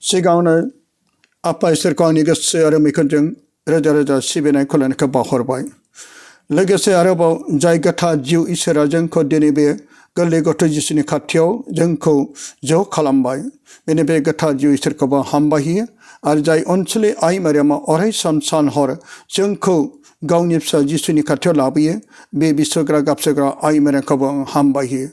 सिगाङावनो आफा इसोरखौ आंनि गोसो आरो मैखुनजों रोजा रोजा सिबिनाय खुलुमनायखौ बावहरबाय। लोगोसे आरोबाव जाय गोथार जिउ इसोरा जोंखौ दिनै बे गोरलै गथ' जिसुनि खाथियाव जोंखौ ज' खालामबाय। बेनि बे गोथार जिउ इसोरखौबो हामबाय होयो आरो जाय अनसुलि आइ मारियामा अराय सम सान हर जोंखौ गावनि फिसा जिसुनि खाथियाव लाबोयो बे बिसोग्रा गाबसोग्रा आइ मारियाखौबो हामबाय होयो।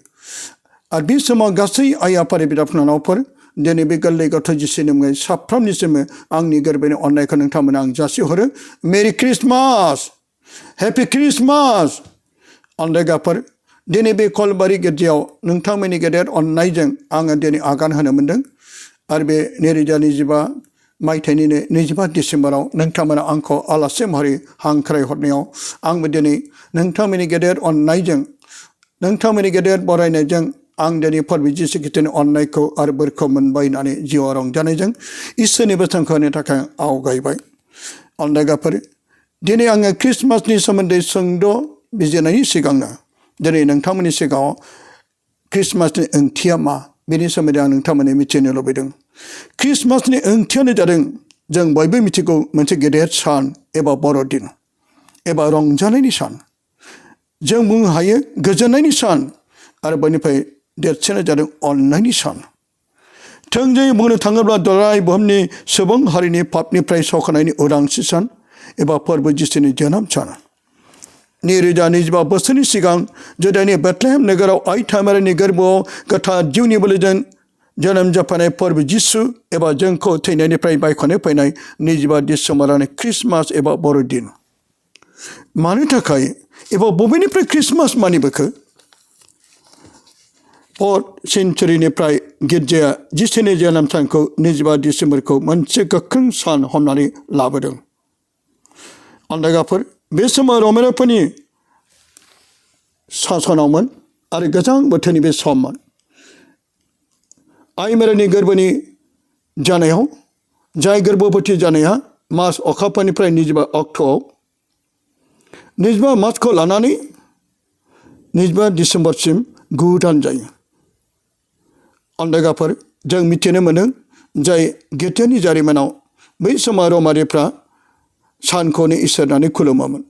आरो बे समाव गासै आइ आफानि बिदा फंबायफोर दिनै बे गोरलै गथ' जिसुनि मुङै साफ्रोमनिसिमबो आंनि गोरबोनि अननायखौ नोंथांमोनो आं जासिहरो। मेरि क्रिसमास, हेपि क्रिसमास। अनलायगाफोर दिनै बे कलबारि गिर्जायाव नोंथांमोननि गेदेर अननायजों आङो दिनै आगान होनो मोनदों आरो बे 2025 मायथाइनि 25 डिसेम्बराव नोंथांमोना आंखौ आलासि महरै हांख्राय हरनायाव आंबो दिनै नोंथांमोननि गेदेर अननायजों नोंथांमोननि गेदेर बरायनायजों आं दिनै फोरबो जिसु ख्रीष्टनि अननायखौ आरो बोरखौ मोनबाय होननानै जिउआव रंजानायजों इसोरनि बोसोनखौ होनो थाखाय आवगायबाय। अनलायगाफोर दिनै आङो ख्रिस्टमासनि सोमोन्दै सुंद' बिजिरनायनि सिगांनो दिनै नोंथांमोननि सिगाङाव ख्रिस्टमासनि ओंथिया मा बेनि सोमोन्दै आं नोंथांमोननो मिथिनो लुबैदों। ख्रिस्टमासनि ओंथियानो जादों जों बयबो मिथिगौ मोनसे गेदेर सान एबा बर'दिन एबा रंजानायनि सान। जों बुंनो हायो गोजोननायनि सान आरो बयनिफ्राय देरसिना जादों अननायनि सान। थोंजोङै बुंनो थाङोब्ला दुलाराय बुहुमनि सुबुं हारिनि पापनिफ्राय सौखानायनि उदांस्रि सान एबा फोरबो जिसुनि जोनोम सान। 2025 बोसोरनि सिगां जुदानि बेथलेहेम नोगोराव आइ थामारिनि गोरबोआव गोथार जिउनि बोलोजों जोनोम जाफानाय फोरबो जिसु एबा जोंखौ थैनायनिफ्राय बायख'नो फैनाय 25 डिसेम्बरानो ख्रिस्टमास एबा बर'दिन। मानि थाखाय एबा बबेनिफ्राय ख्रिस्टमास मानिबोखो? 4th सेन्चुरिनिफ्राय गिर्जाया जिसुनि जोनोम सानखौ 25 डिसेम्बरखौ मोनसे गोख्रों सान हमनानै लाबोदों। अनलायगाफोर बे समाव रमानियाफोरनि सासनावमोन आरो गोजां बोथोरनि बे सममोन। आइ मारियानि गोरबोनि जानायाव जाय गोरबोबती जानाया मास अखाफोरनिफ्राय 25 अक्ट'आव 25 मार्चखौ लानानै 25 डिसेम्बरसिम 9 दान जायो। अनलायगाफोर जों मिथिनो मोनो जाय गिर्जानि जारिमिनाव बै समाव रमारिफ्रा सानखौनो इसोर होननानै खुलुमोमोन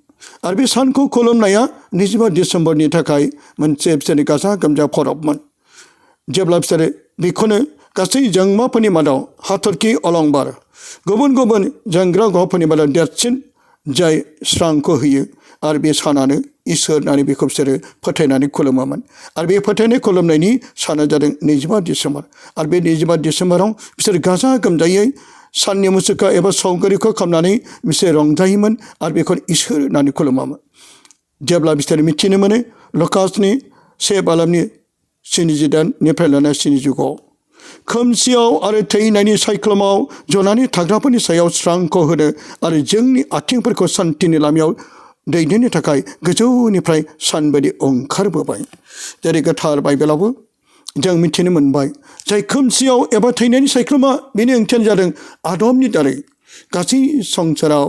आरो बे सानखौ खुलुमनाया 25 डिसेम्बरनि थाखाय मोनसे बिसोरनि गाजा गोमजा फरबमोन। जेब्ला बिसोरो बेखौनो गासै जोंमाफोरनि मादाव हाथरखि अलंबार गुबुन गुबुन जोंग्रा ग्रहफोरनि मादाव देरसिन जाय स्रांखौ होयो आरो बे सानानो इसोर होननानै बेखौ बिसोरो फोथायनानै खुलुमोमोन आरो बे फोथायनाय खुलुमनायनि साना जादों 25 डिसेम्बर आरो बे 25 डिसेम्बराव बिसोर गाजा गोमजायै साननि मुसुखा एबा सावगारिखौ खालामनानै बिसोर रंजायोमोन आरो बेखौ इसोर होननानै खुलुमोमोन। जेब्ला बिसोर मिथिनो मोनो लुकासनि 1 बालामनि 78निफ्राय लानानै 79 खोमसियाव आरो थैनायनि सायख्लुमाव जनानै थाग्राफोरनि सायाव स्रांखौ होनो आरो जोंनि आथिंफोरखौ सान्थिनि लामायाव दैदेननो थाखाय गोजौनिफ्राय सानबायदि ओंखारबोबाय। जेरै गोथार बाइबेलावबो जों मिथिनो मोनबाय जाय खोमसियाव एबा थैनायनि सायख्लुमा बेनि ओंथियानो जादों आदमनि दारै गासै संसाराव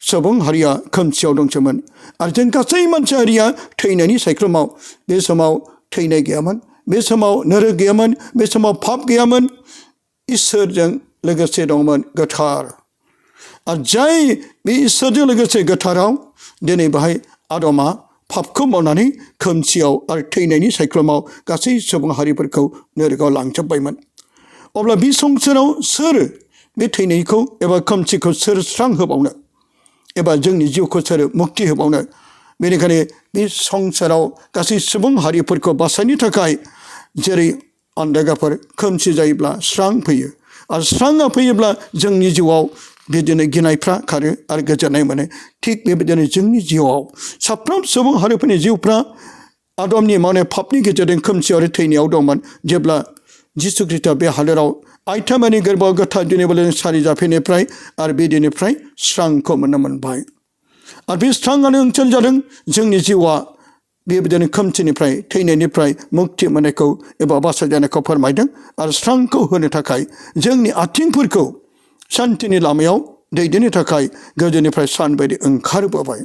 सुबुं हारिया खोमसियाव दंसोमोन आरो जों गासै मानसि हारिया थैनायनि सायख्लुमाव। बे समाव थैनाय गैयामोन, बे समाव नोरक गैयामोन, बे समाव पाप गैयामोन, इसोरजों लोगोसे दंमोन गोथार। आरो जाय बे इसोरजों लोगोसे गोथाराव दिनै बाहाय आदमा पापखौ मावनानै खोमसियाव आरो थैनायनि सायख्लुमाव गासै सुबुं हारिफोरखौ नोरकाव लांजोब्बायमोन। अब्ला बे संसाराव सोर बे थैनायखौ एबा खोमसिखौ सोर स्रां होबावनो एबा जोंनि जिउखौ सोर मुक्ति होबावनो? बेनिखायनो बे संसाराव गासै सुबुं हारिफोरखौ बासायनो थाखाय जेरै अनलायगाफोर खोमसि जायोब्ला स्रां फैयो आरो स्राङा फैयोब्ला जोंनि जिउआव बिदिनो गिनायफ्रा खारो आरो गोजोननाय मोनो। थिग बेबायदिनो जोंनि जिउआव साफ्रोम सुबुं हारिफोरनि जिउफ्रा आदमनि मावनाय पापनि गेजेरजों खोमसियाव आरो थैनायाव दंमोन। जेब्ला जिसु ख्रीष्टआ बे हादोराव आइथामानि गोरबोआव गोथार दिनै बोलोजों सारि जाफैनायनिफ्राय आरो बे दिननिफ्राय स्रांखौ मोननो मोनबाय आरो बे स्राङानो ओंथियानो जादों जोंनि जिउआ बेबायदिनो खोमसिनिफ्राय थैनायनिफ्राय मुक्ति मोननायखौ एबा बासायजानायखौ फोरमायदों आरो स्रांखौ होनो थाखाय जोंनि आथिंफोरखौ सान्थिनि लामायाव दैदेननो थाखाय गोजौनिफ्राय सान बायदि ओंखारबोबाय।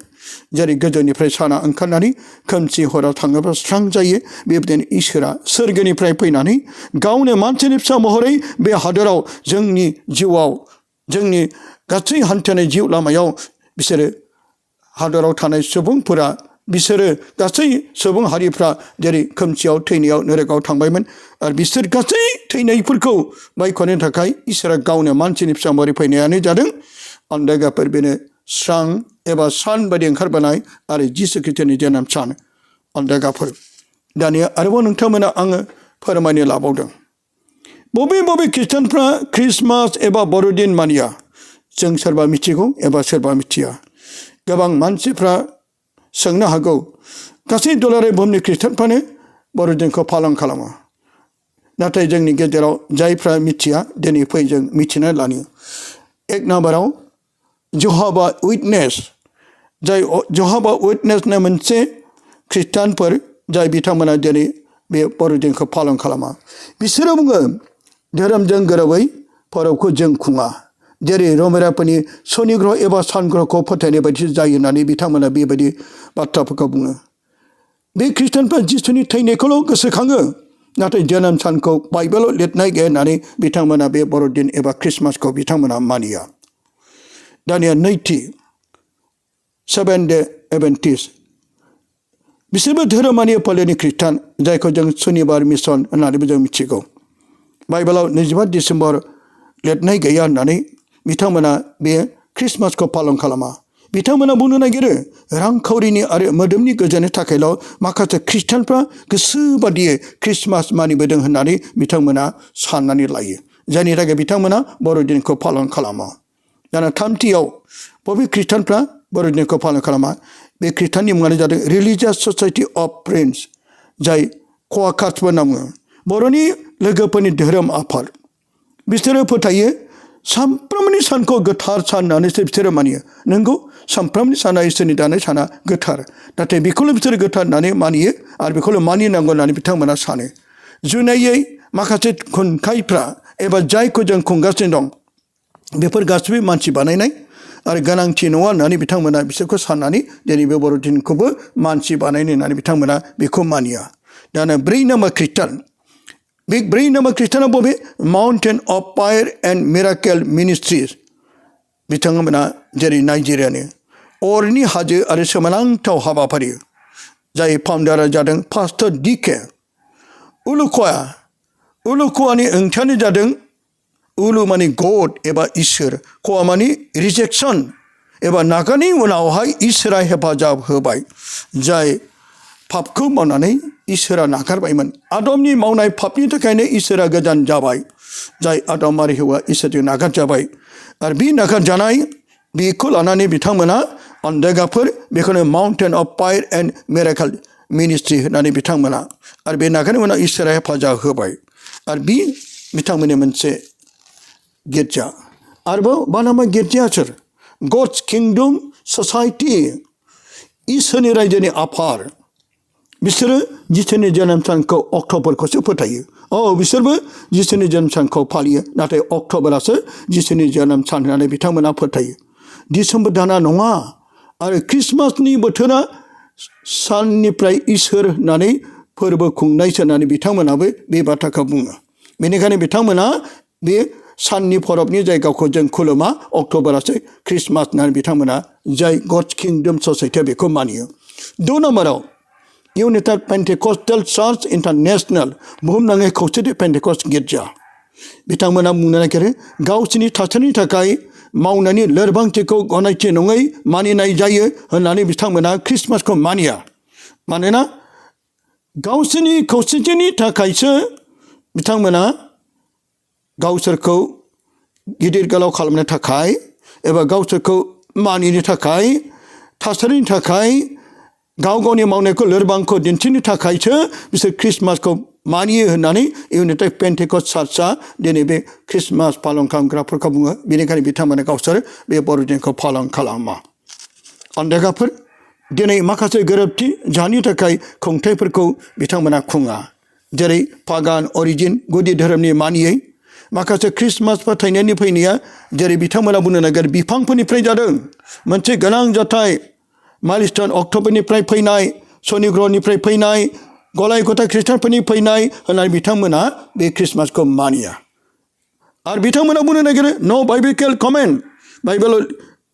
जेरै गोजौनिफ्राय साना ओंखारनानै खोमसि हराव थाङोब्ला स्रां जायो बेबायदिनो इसोरा सोरगोनिफ्राय फैनानै गावनो मानसिनि फिसा महरै बे हादोराव जोंनि जिउआव जोंनि गासै हान्थिनाय जिउ लामायाव बिसोरो हादोराव थानाय सुबुंफोरा बिसोरो गासै सुबुं हारिफ्रा जेरै खोमसियाव थैनायाव नरकाव थांबायमोन आरो बिसोर गासै थैनायफोरखौ बायख'नो थाखाय इसोरा गावनो मानसिनि फिसा महरै फैनायानो जादों अन्धकारफोर बेनो स्रां एबा सान बायदि ओंखारबोनाय आरो जिसु ख्रीष्टनि जोनोम सान अन्धकारफोर दानिया आरोबाव नोंथांमोना आङो फोरमायनो लाबावदों बबे खृष्टानफ्रा ख्रिस्टमास एबा बर'दिन मानिया जों सोरबा मिथिगौ एबा सोरबा मिथिया गोबां मानसिफ्रा सोंनो हागौ गासै दुलाराय बुहुमनि खृष्टानफ्रानो बर'दिनखौ पालन खालामो नाथाय जोंनि गेजेराव जायफ्रा मिथिया दिनै फै जों मिथिना लानि एक नाम्बाराव जहाबा उइटनेस जाय जहाबा उइटनेसनो मोनसे खृष्टानफोर जाय बिथांमोना दिनै बे बर'दिनखौ पालन खालामा बिसोरो बुङो धोरोमजों गोरोबै फोरबोखौ जों खुङा जेरै रमेराफोरनि शनि ग्रह एबा सान ग्रहखौ फोथायनाय बायदि जायो होननानै बिथांमोना बेबायदि बाथ्राफोरखौ बुङो बे खृष्टानफ्रा जिसुनि थैनायखौल' गोसोखाङो नाथाय जोनोम सानखौ बाइबेलाव लिरनाय गैया होननानै बिथांमोना बे बर'दिन एबा ख्रिस्टमासखौ बिथांमोना मानिया दानिया नैथि सेभेन डे एडभेन्टिस्ट बिसोरबो धोरोमारि फोलेरनि खृष्टान जायखौ जों सुनिबार मिसन होननानैबो जों मिथिगौ बाइबेलाव 25 डिसेम्बर लिरनाय गैया होननानै बिथांमोना बे ख्रिस्टमासखौ पालन खालामा बिथांमोना बुंनो नागिरो रांखावरिनि आरो मोदोमनि गोजोननि थाखायल' माखासे खृष्टानफ्रा गोसो बादियै ख्रिस्टमास मानिबोदों होननानै बिथांमोना साननानै लायो जायनि थाखाय बिथांमोना बर'दिनखौ पालन खालामा दाना थामथियाव बबे खृष्टानफ्रा बर'दिनखौ पालन खालामा बे खृष्टाननि मुङानो जादों रिलिजियास ससाइटि अफ फ्रेन्ड्स जाय कवाकार्सबो होनना बुङो बर'नि लोगोफोरनि धोरोम आफाद बिसोरो फोथायो सानफ्रोमबोनि सानखौ गोथार सान होननानैसो बिसोरो मानियो नंगौ सानफ्रोमबोनि साना इसोरनि दानाय साना गोथार नाथाय बेखौल' बिसोरो गोथार होननानै मानियो आरो बेखौल' मानिनांगौ होननानै बिथांमोना सानो जुनियै माखासे खुंथायफ्रा एबा जायखौ जों खुंगासिनो दं बेफोर गासैबो मानसि बानायनाय आरो गोनांथि नङा होननानै बिथांमोना बिसोरखौ साननानै दिनै बे बर'दिनखौबो मानसि बानायनो होननानै बिथांमोना बेखौ मानिया दाना 4 नाम्बार खृष्टान बे 4 नाम्बार खृष्टाना बबे mountain of fire and miracle ministries बिथांमोना जेरै नाइजेरियानि अरनि हाजो आरो सोमोनांथाव हाबाफारि जाय फाउन्डारा जादों पास्टर DK उलुखवानि ओंथियानो जादों उलु माने गड एबा इसोर खवा माने रिजेक्सन एबा नागारनायनि उनावहाय इसोरा हेफाजाब होबाय जाय पापखौ मावनानै इसोरा नागारबायमोन आदमनि मावनाय पापनि थाखायनो इसोरा गोजान जाबाय जाय आदम आरो हौवा इसोरजों नागारजाबाय आरो बे नागारजानाय बेखौ लानानै बिथांमोना अन्धकारफोर बेखौनो mountain of fire and miracle ministry होननानै बिथांमोना आरो बे नागारनायनि उनाव इसोरा हेफाजाब होबाय आरो बे बिथांमोननि मोनसे गिर्जा आरोबाव बानामा गिर्जाया सोर गड्स किंडम ससाइटि इसोरनि रायजोनि आफाद बिसोरो जिसुनि जोनोम सानखौ अक्ट'बरखौसो फोथायो बिसोरबो जिसुनि जोनोम सानखौ फालियो नाथाय अक्ट'बरासो जिसुनि जोनोम सान होननानै बिथांमोना फोथायो डिसेम्बर दाना नङा आरो ख्रिस्टमासनि बोथोरा साननिफ्राय इसोर होननानै फोरबो खुंनायसो होननानै बिथांमोनाबो बे बाथ्राखौ बुङो बेनिखायनो बिथांमोना बे साननि फरबनि जायगाखौ जों खुलुमा अक्ट'बरासो ख्रिस्टमास होननानै बिथांमोना जाय गड्स किंडम ससाइटिया बेखौ मानियो 2 नाम्बाराव इउनाइटेड पेन्टेकस्टेल चार्च इन्टारनेशनेल बुहुमनाङै खौसेथि पेन्टेकस्ट गिर्जा बिथांमोना बुंनो नागिरो गावसोरनि थासारिनि थाखाय मावनायनि लोरबांथिखौ गनायथि नङै मानिनाय जायो होननानै बिथांमोना ख्रिस्टमासखौ मानिया मानोना गावसोरनि खौसेथिनि थाखायसो बिथांमोना गावसोरखौ गिदिर गोलाव खालामनो थाखाय एबा गावसोरखौ मानिनो थाखाय थासारिनि थाखाय गाव गावनि मावनायखौ लोरबांखौ दिन्थिनो थाखायसो बिसोर ख्रिस्टमासखौ मानियो होननानै इउनाइटेड पेन्टेकस्ट चार्चआ दिनै बे ख्रिस्टमास पालन खालामग्राफोरखौ बुङो बेनिखायनो बिथांमोना गावसोर बे बर'दिनखौ पालन खालामा अन्धकारफोर दिनै माखासे गोरोबथि जाहोननि थाखाय खुंथायफोरखौ बिथांमोना खुङा जेरै पागान अरिजिन गुदि धोरोमनि मानियै माखासे ख्रिस्टमास फोथायनायनि फैनाया जेरै बिथांमोना बुंनो नागिरो बिफांफोरनिफ्राय जादों मोनसे गोनां जाथाय माइलस्टोन अक्ट'बरनिफ्राय फैनाय शनिग्रहनिफ्राय फैनाय गलाय गथाय खृष्टानफोरनि फैनाय होननानै बिथांमोना बे ख्रिस्टमासखौ मानिया आरो बिथांमोना बुंनो नागिरो नो बाइबेल कमेन्ट बाइबेलाव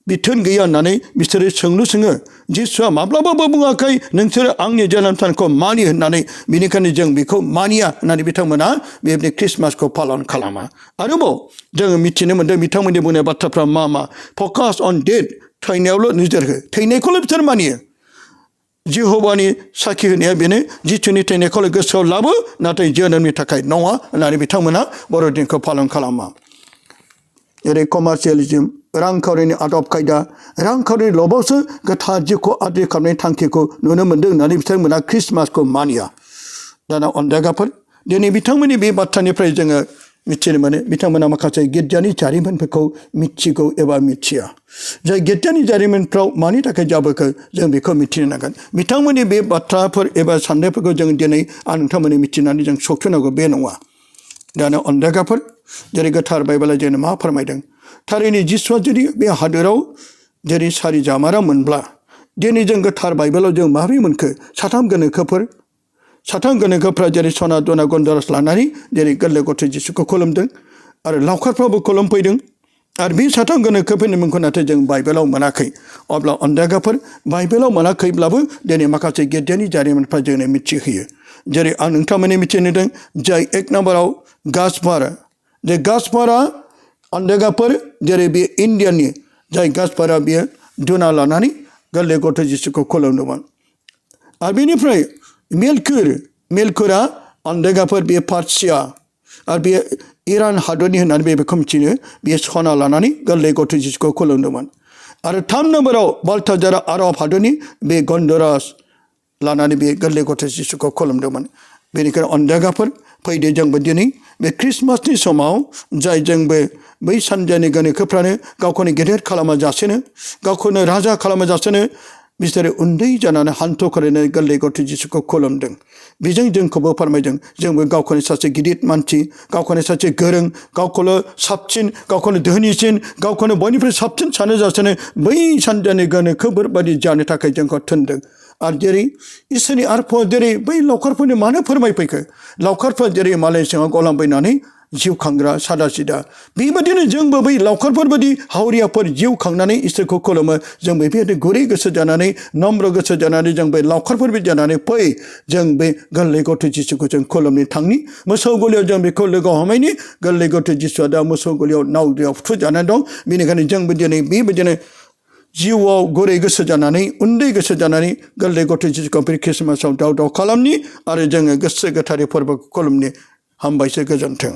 बिथोन गैया होननानै बिसोरो सोंलु सोङो जिसुआ माब्लाबाबो बुङाखै नोंसोरो आंनि जोनोम सानखौ मानि होननानै बेनिखायनो जों बेखौ मानिया होननानै बिथांमोना बेबायदि ख्रिस्टमासखौ पालन खालामा आरोबाव जोङो मिथिनो मोन्दों बिथांमोननि बुंनाय बाथ्राफ्रा मा फकास अन डेथ थैनायावल' नोजोर हो थैनायखौल' बिसोर मानियो जिहोबानि साखि होनाया बेनो जिसुनि थैनायखौल' गोसोआव लाबो नाथाय जोनोमनि थाखाय नङा होननानै बिथांमोना बर'दिनखौ पालन खालामा जेरै कमार्सियेलिज्म रांखावरिनि आदब खायदा रांखावरिनि लबावसो गोथार जिउखौ आद्रि खालामनायनि थांखिखौ नुनो मोन्दों होननानै बिथांमोना ख्रिस्टमासखौ मानिया दाना अनदाइगाफोर दिनै बिथांमोननि बे बाथ्रानिफ्राय जोङो मिथिनो मोनो बिथांमोना माखासे गिर्जानि जारिमिनफोरखौ मिथिगौ एबा मिथिया जाय गिर्जानि जारिमिनफ्राव मानि थाखाय जाबोखो जों बेखौ मिथिनो नांगोन बिथांमोननि बे बाथ्राफोर एबा साननायफोरखौ जों दिनै आं नोंथांमोननि मिथिनानै जों सौथुनांगौ बे नङा दाना अनदाइगाफोर जेरै गोथार बाइबेला जोंनो मा फोरमायदों थारैनो जिसुआ जुदि बे हादोराव जेरै सारि जामारा मोनब्ला दिनै जों गोथार बाइबेलाव जों माबोरै मोनखो साथाम गोनोखोफ्रा जेरै सना दना गन्दरस लानानै जेरै गोरलै गथ' जिसुखौ खुलुमदों आरो लावखारफ्राबो खुलुमफैदों आरो बे साथाम गोनोखोफोरनि मुंखौ नाथाय जों बाइबेलाव मोनाखै अब्ला अनदाइगाफोर बाइबेलाव मोनाखैब्लाबो दिनै माखासे गिर्जानि जारिमिनफ्रा जोंनो मिथिहोयो जेरै आं नोंथांमोननि मिथिनोदों जाय एक नम्बराव गासपारा अनदाइगाफोर जेरै बे इण्डियानि जाय गासपारा बियो दुना लानानै गोरलै गथ' जिसुखौ खुलुमदोंमोन आरो बेनिफ्राय मेलकुरा अनदाइगाफोर बे पार्सिया आरो बे इरान हादरनि होननानै बेखौ मिथियो बेयो सना लानानै गोरलै गथ' जिसुखौ खुलुमदोंमोन आरो 3 नम्बराव बाल्टाजारा आरब हादरनि बे गन्दरास लानानै बे गोरलै गथ' जिसुखौ खुलुमदोंमोन बेनिखायनो अनदाइगाफोर फैदो जोंबो दिनै बे ख्रिस्टमासनि समाव जाय जोंबो बै सानजानि गोनोखोफ्रानो गावखौनो गेदेर खालामाजासेनो गावखौनो राजा खालामाजासेनो बिसोरो उन्दै जानानै हान्थु खरायनानै गोरलै गथ' जिसुखौ खुलुमदों बेजों जोंखौबो फोरमायदों जोंबो गावखौनो सासे गिदिर मानसि गावखौनो सासे गोरों गावखौनो साबसिन गावखौनो धोनिसिन गावखौनो बयनिफ्राय साबसिन सानो जासेनो बै सानजानि गोनोखोफोर बायदि जानो थाखाय जोंखौ थिनदों आरो जेरै इसोरनि आरफोर जेरै बै लावखारफोरनो मानो फोरमायफैखो लावखारफोर जेरै मालाय सिङाव गलामबायनानै जिउ खांग्रा सादा सिदा बेबायदिनो जोंबो बै लावखारफोर बायदि हावरियाफोर जिउ खांनानै इसोरखौ खुलुमो जों बेबायदि गुरै गोसो जानानै नम्र गोसो जानानै जों बे लावखारफोर जानानै फै जों बे गोरलै गथ' जिसुखौ जों खुलुमनो थांनि मोसौ गलियाव जों बेखौ लोगो हमैनि गोरलै गथ' जिसुआ दा मोसौ गलियाव नावद्रायाव फुथुजानानै दं बेनिखायनो जोंबो दिनै बेबायदिनो जिउआव गुरै गोसो जानानै उन्दै गोसो जानानै गोरलै गथ' जिसुखौ बे ख्रिस्टमासाव दाव खालामनि आरो जोङो गोसो गोथारै फोरबोखौ खुलुमनि हामबायसो गोजोन्थों